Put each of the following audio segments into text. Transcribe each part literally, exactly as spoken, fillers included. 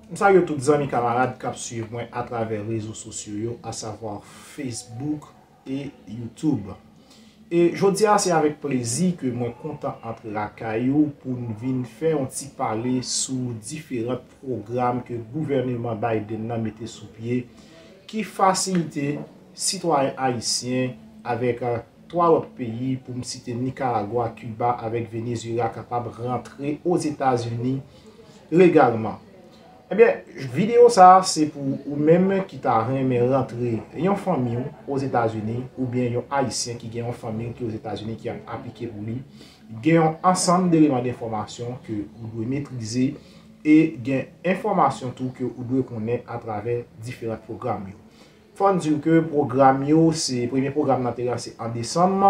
M salye tout zanmi kamarad k ap swiv mwen atravè rezo sosyo yo, asavwa Facebook e YouTube. E jodi a, se avèk plezi ke mwen kontan antre lakay ou pou n vin fè yon ti pale sou diferan pwogram ke gouvèneman Biden nan mete sou pye ki fasilite sitwayen ayisyen avèk, a, twa lòt peyi, pou m site Nikaragwa, Kiba avèk Venezuela, kapab rantre Ozetazini legalman. Ebyen, videyo sa a se pou ou menm ki ta renmen rantre yon fanmi w Ozetazini, oubyen yon ayisyen ki gen yon fanmi l ki Ozetazini ki ap aplike pou li. Gen yon ansanm de eleman de enfòmasyon ke ou dwe metrize e gen enfòmasyon tou ke ou dwe konnen atravè diferan pwogram yo. Fò n di w ke pwogram yo, se premye pwogram nan te lanse an desanm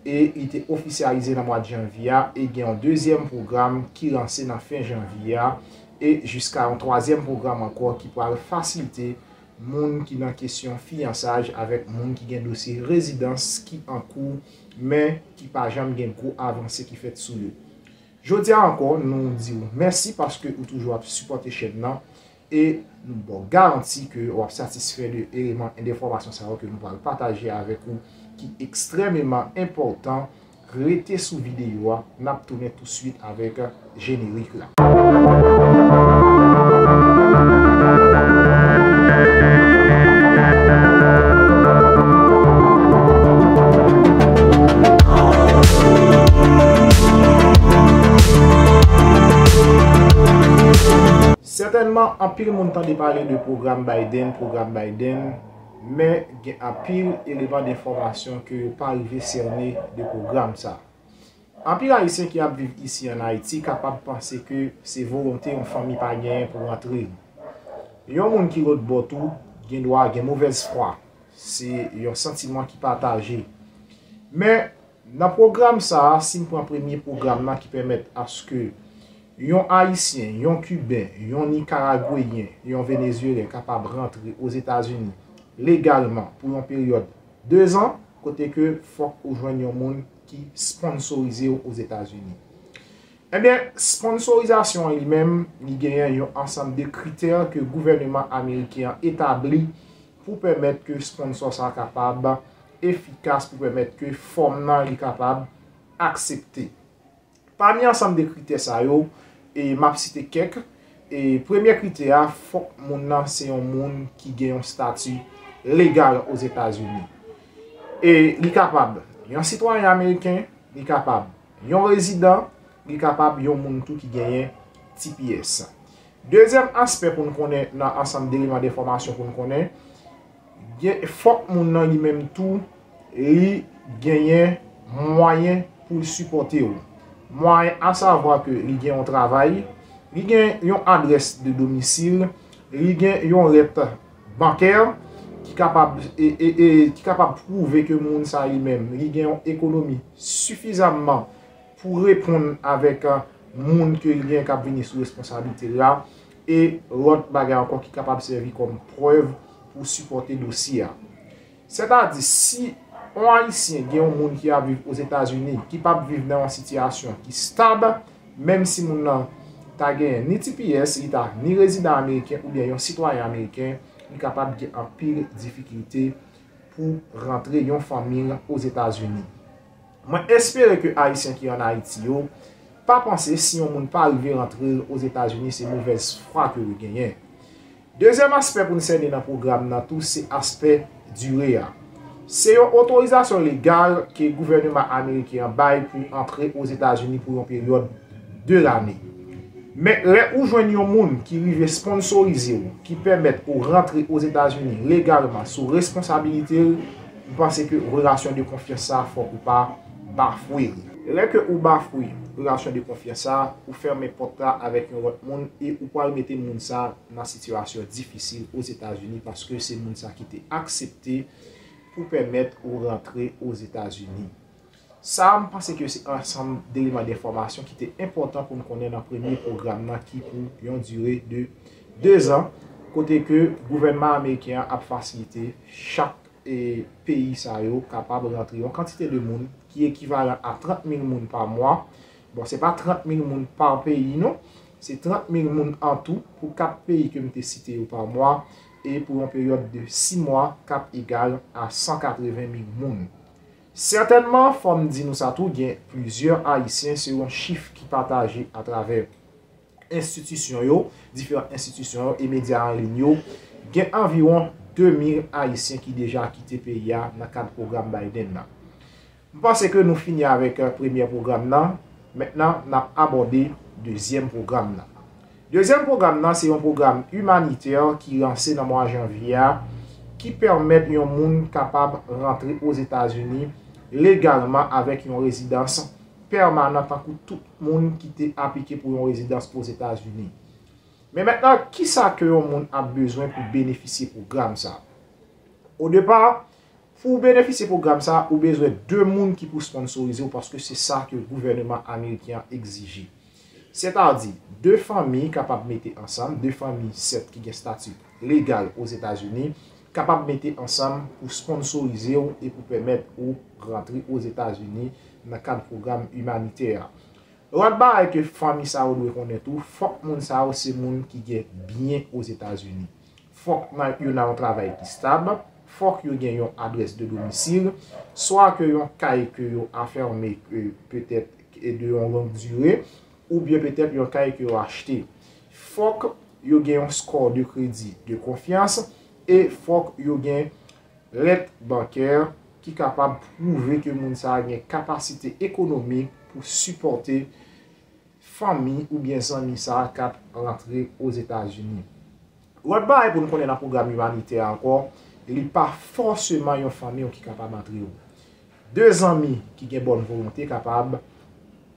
e li te ofisyalize nan mwa janvye a, e gen yon dezyèm pwogram ki lanse nan fen janvye a, e jiska yon twazyèm pwogram ankò ki pral fasilite moun ki nan kesyon fiyansaj avèk moun ki gen dosye rezidans ki an kou, men ki pa janm gen gwo avanse ki fèt sou yo. Jodi a ankò, nou di w mèsi paske ou toujou ap sipòte chèn nan e nou ba w garanti ke w ap satisfè de eleman e de enfòmasyon sa yo ke nou pral pataje avèk ou, ki ekstrèmeman enpòtan. Rete sou videyo a, n ap tounen touswit avèk jenerik la. Sètènman, anpil moun tande pale de pwogram Biden, pwogram Biden, men gen anpil eleman de enfòmasyon ke yo pa rive sène de pwogram sa. Anpil Ayisyen ki ap viv isi ann Ayiti kapab panse ke se volonte yon fanmi pa genyen pou rantre. Yon moun ki lòt bò tou gen dwa gen movèz fwa. Se yon santiman ki pataje. Men, nan pwogram sa a, si n pran premye pwogram nan ki pèmèt aske yon Ayisyen, yon Kiben, yon Nikaragweyen, yon Venezuelen kapab rantre Ozetazini legalman pou yon peryòd de zan, kote ke fòk ou jwenn yon moun ki sponsorize w Ozetazini. Ebyen, sponsorizasyon an li menm, li genyen yon ansanm de kritè ke gouvèneman ameriken an etabli pou pèmèt ke sponsò sa a kapab efikas, pou pèmèt ke fòm nan li kapab aksepte. Pami ansanm de kritè sa yo, e m ap site kèk, e premye kritè a, fòk moun nan se yon moun ki gen yon stati legal Ozetazini. E li kapab yon sitwayen ameriken, li kapab yon rezidan, li kapab yon moun tou ki genyen T P S. Dezyèm aspè pou n konnen nan ansanm de eleman de enfòmasyon pou n konnen, gen, fòk moun nan li menm tou, li genyen mwayen pou l sipòte w. Mwayen asavwa ke li gen yon travay, li gen yon adrès de domisil, li gen yon rèt bankè ki kapab, e, e, e, ki kapab pwouve ke moun sa li menm, li gen yon ekonomi sifizamman pou reponn avèk, a, moun ke li gen k ap vini sou responsablite l la, e lòt bagay ankò ki kapab sèvi kòm prèv pou sipòte dosye a. Sètadi, si yon Ayisyen gen yon moun ki ap viv Ozetazini, ki p ap viv nan yon sitiyasyon ki stab, menm si moun nan ta genyen ni T P S, li ta ni rezidan ameriken oubyen yon sitwayen ameriken, li kapab gen anpil difikilte pou rantre yon fanmi l Ozetazini. Mwen espere ke Ayisyen ki ann Ayiti yo pa panse si yon moun pa rive rantre l Ozetazini se movèz fwa ke yo genyen. Dezyèm aspè pou n sène nan pwogram nan tou se aspè dire a. Se yon otorizasyon legal ke gouvèneman ameriken an bay pou antre Ozetazini pou yon peryòd de lane. Men lè ou jwenn yon moun ki rive sponsorize w, ki pèmèt ou rantre Ozetazini legalman sou responsabilite l, m panse ke relasyon de konfyans sa a fòk ou pa bafwe l. Lè ke ou bafwe relasyon de konfyans sa a, ou fèmen pòt la avèk yon lòt moun e ou pral mete moun sa a nan sitiyasyon difisil Ozetazini paske se moun sa a ki te aksepte pou pèmèt ou rantre Ozetazini. Sa a, m panse ke se ansanm de eleman de enfòmasyon ki te enpòtan pou n konnen nan premye pwogram nan ki pou yon dire de de zan, kote ke gouvènman ameriken an ap fasilite chak, e, peyi sa yo kapab rantre yon kantite de moun ki ekivalan a trant mil moun pa mwa. Bon, se pa trant mil moun pa peyi non, Se trant mil moun an tou pou kat peyi ke m te site yo pa mwa, e pou yon peryòd de sis mwa k ap egal a san katreven mil moun. Sètènman, fò m di nou sa tou, gen plizyè Ayisyen, se yon chif ki pataje atravè enstitisyon yo, diferan enstitisyon yo e medya an liy yo, gen anviwon de mil Ayisyen ki deja kite peyi a nan kad pwogram Biden nan. M panse ke nou fini avèk premyè pwogram nan. Mentnan, n ap abòde dezyèm pwogram nan. Dezyèm pwogram nan se yon pwogram imanitè ki lanse nan mwa janvye a, ki pèmèt yon moun kapab rantre Ozetazini legalman avèk yon rezidans pèmanan tankou tout moun ki te aplike pou yon rezidans Ozetazini. Men mentnan, kisa ke yon moun ap bezwen pou benefisye pwogram sa? Odepa, pou w benefisye pwogram sa, ou bezwen de moun ki pou sponsorize w, paske se sa ke gouvèneman ameriken an egzije. Sètadi, de fanmi kapab mete ansanm, de fanmi sèt ki gen stati legal Ozetazini, kapab mete ansanm pou sponsorize w e pou pèmèt ou rantre Ozetazini nan kad pwogram imanitè a. Lòt bagay ke fanmi sa yo dwe konnen tou, fòk moun sa yo se moun ki gen byen Ozetazini. Fòk nan, yo nan yon travay ki stab, fòk yo gen yon adrès de domisil, swa ke yon kay ke yo afèmen, ke petèt e de yon long dire, oubyen petèt yon kay ke yo achte. Fòk yo gen yon score de kredi de konfyans e fòk yo gen lèt bankè ki kapab pwouve ke moun sa a gen kapasite ekonomik pou sipòte fanmi oubyen zanmi sa a k ap rantre Ozetazini. Lòt bagay pou nou konnen nan pwogram imanitè a ankò, li pa fòseman yon fanmi w ki kapab antre w. De zanmi ki gen bòn volonte kapab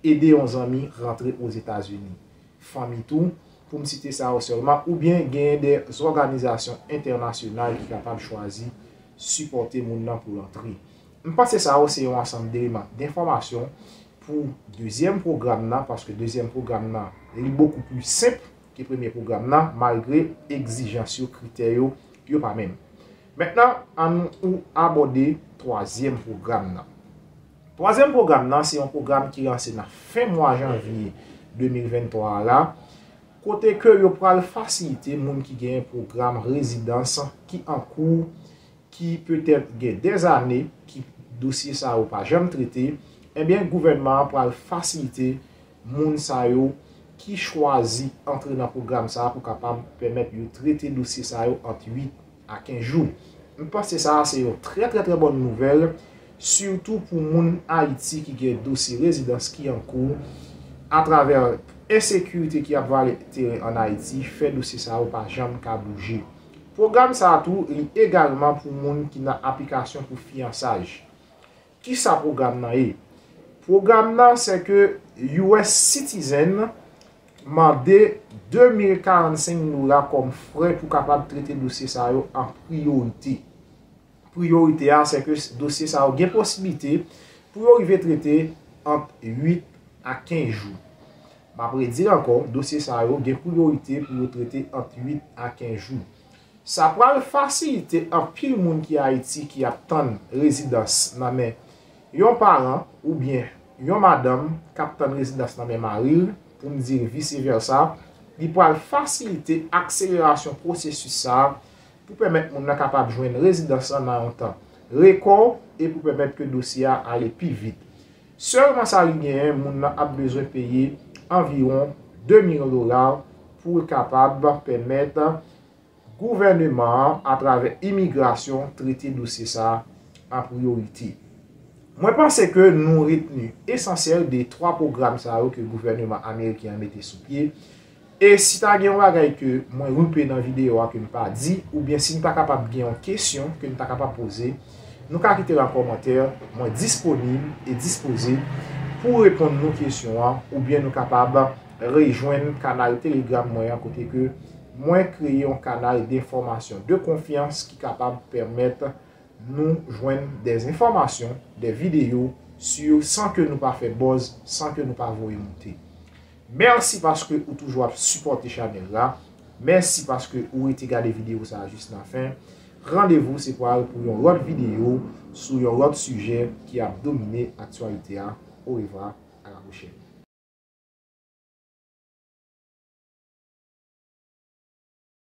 ede yon zanmi rantre Ozetazini. Fanmi tou, pou m site sa yo sèlman, oubyen genyen de zòganizasyon entènasyonal ki kapab chwazi sipòte moun nan pou l antre. M panse sa yo se yon ansanm de eleman denfòmasyon pou dezyèm pwogram nan, paske dezyèm pwogram nan, li bokou pli senp ke premye pwogram nan, malgre egzijans yo, kritè yo, yo pa menm. Mentnan, ann nou abòde twazyèm pwogram nan. Twazyèm pwogram nan, se yon pwogram ki lanse nan fen mwa janvye de mil venntwa a la, kote ke yo pral fasilite moun ki genyen pwogram rezidans ki an kou, ki petèt gen dèzane ki dosye sa yo pa janm trete, ebyen, gouvènman an pral fasilite moun sa yo ki chwazi antre nan pwogram sa a pou kapab pèmèt yo trete dosye sa yo ant uit a kenz jou. M panse sa a se yon trè, trè, trè bòn nouvèl, sitou pou moun Ayiti ki gen dosye rezidans ki an kou, atravè ensekirite ki ap vale teren ann Ayiti, fè dosye sa yo pa janm ka bouje. Pwogram sa a tou, li egalman pou moun ki nan aplikasyon pou fiyansaj. Kisa pwogram nan ye? Pwogram nan, se ke U S citizen mande de mil karannsenk dola kòm frè pou kapab trete dosye sa yo an priyorite. Priyorite a, se ke dosye sa yo gen posiblite pou yo rive trete ant uit a kenz jou. M ap redi l ankò, dosye sa yo gen priyorite pou yo trete ant uit a kenz jou. Sa pral fasilite anpil moun ki Ayiti ki ap tann rezidans nan men yon paran oubyen yon madanm k ap tann rezidans nan men mari l, pou m di l vise vèsa, li pral fasilite akselerasyon pwosesis sa a pou pèmèt moun nan kapab jwenn rezidans lan nan yon tan rekò e pou pèmèt ke dosye a ale pi vit. Sèlman sa li genyen, moun nan ap bezwen peye anviwon de milyon dola pou l kapab pèmèt gouvèneman an, atravè imigrasyon, trete dosye sa a an priyorite. Mwen panse ke nou retni esansyèl de twa pwogram sa yo ke gouvèneman ameriken an mete sou pye. E si ta gen yon bagay ke mwen loupe nan videyo a ke m pa di, oubyen si n pa kapab gen yon kesyon ke n ta kapab poze, nou ka kite l an kòmantè, mwen disponib e dispoze pou reponn nou kesyon an, oubyen nou kapab rejwenn kanal Telegram mwen an kote ke mwen kreye yon kanal denfòmasyon de konfyans ki kapab pèmèt nou jwenn de enfòmasyon, de videyo, si yo san ke nou pa fè buzz, san ke nou pa voye moute. Mèsi paske ou toujou ap sipòte chanèl la. Mèsi paske ou rete gade videyo sa a jis nan fen. Randevou se pral pou yon lòt videyo sou yon lòt sijè ki ap domine aktyalite a. Orevwa, a la pwochèn.